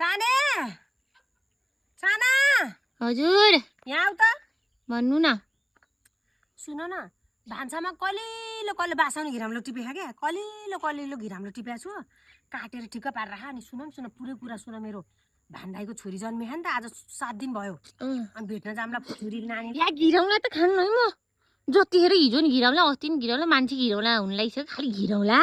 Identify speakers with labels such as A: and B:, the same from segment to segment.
A: साने साना
B: हजुर
A: यहाँ आऊ त
B: भन्नु न
A: सुन न भान्सामा कलिलो कलिलो बासाउने घिराम्रो टिपेको क्या कलिलो घिराम्रो टिपेको छु काटेर ठिक्क पारेर राख अनि सुन पुरै कुरा सुन मेरो भान्दाईको छोरी जन्मे नि त आज 7 दिन भयो अनि भेट्न जामला छोरी नानी
B: या घिरौला त खानु है म जतिखेर हिजो नि घिरौला अस्ति नि घिरौला मान्छे घिरौला हुन लागिसक्यो खालि घिरौला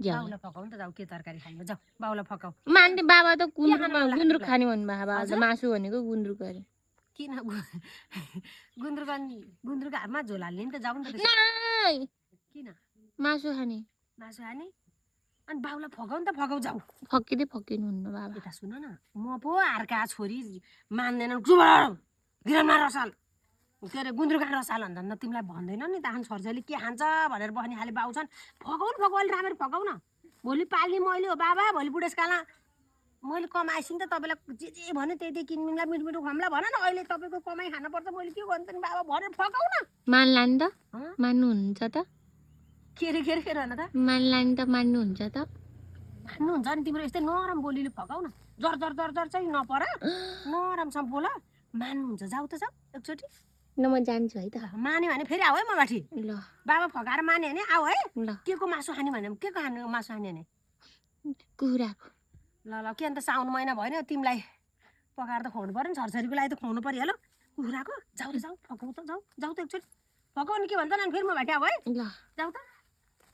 A: बाउला फकाउ नि त जाऊ के तरकारी खाने जाऊ बाउला फकाउ
B: मान्ने बाबा त गुन्द्रुक खाने भन्नु बाबा त मासु भनेको गुन्द्रुक अरे
A: किन गुन्द्रुक हातमा झोल हाल्ने नि त जाऊ नि त किन
B: मासु खाने
A: अनि बाउला फकाउ नि त फकाउ जाऊ
B: फकिनु हुन्न बाबा
A: यता सुन न म पो अर्का छोरी मान्दैन गिरामा रसाल के अरे गुन्द्रुक रसाल भन्छ न तिमीलाई भन्दैन नि ताхан छोरछोरीले के खान्छ भनेर बस्ने खाले बाउ छन् फकाउ अलि राम्ररी फकाउ न भोलि पाल्ने मैले हो बाबा भोलि बुढेसकालमा मैले कमाएछु नि त तपाईँलाई जे भन्यो त्यही किनमिनलाई मिठो खुवाउँला भन न अहिले तपाईँको कमाइ खानुपर्छ मैले के गर्नु त बाबा भनेर फकाउ न
B: मान्ला नि त मान्नुहुन्छ त
A: के अरे भन त
B: मान्ला नि त मान्नुहुन्छ त
A: मान्नुहुन्छ नि तिम्रो यस्तै नरम बोलीले फकाउ न जर चाहिँ नपर नरमसँग बोल मान्नुहुन्छ जाऊ त जाऊ एकचोटि
B: ल म जान्छु है त
A: माने भने फेरि आऊ है म माथि
B: ल
A: बाबा फकाएर माने भने आऊ है
B: ल
A: के को मासु खाने भने के को मासु खाने भने
B: कुखुराको
A: ल के अन्त साउन महिना भयो नि तिमीलाई पकाएर त खुवाउनु पर्यो नि छोरछोरीको लागि त खुवाउनु परिहाल्यो कुखुराको जाऊ त जाऊ फकाउ त जाऊ त एकचोटि फकाउ नि के भन्छ न फेरि म भेटे आऊ है
B: ल
A: जाऊ त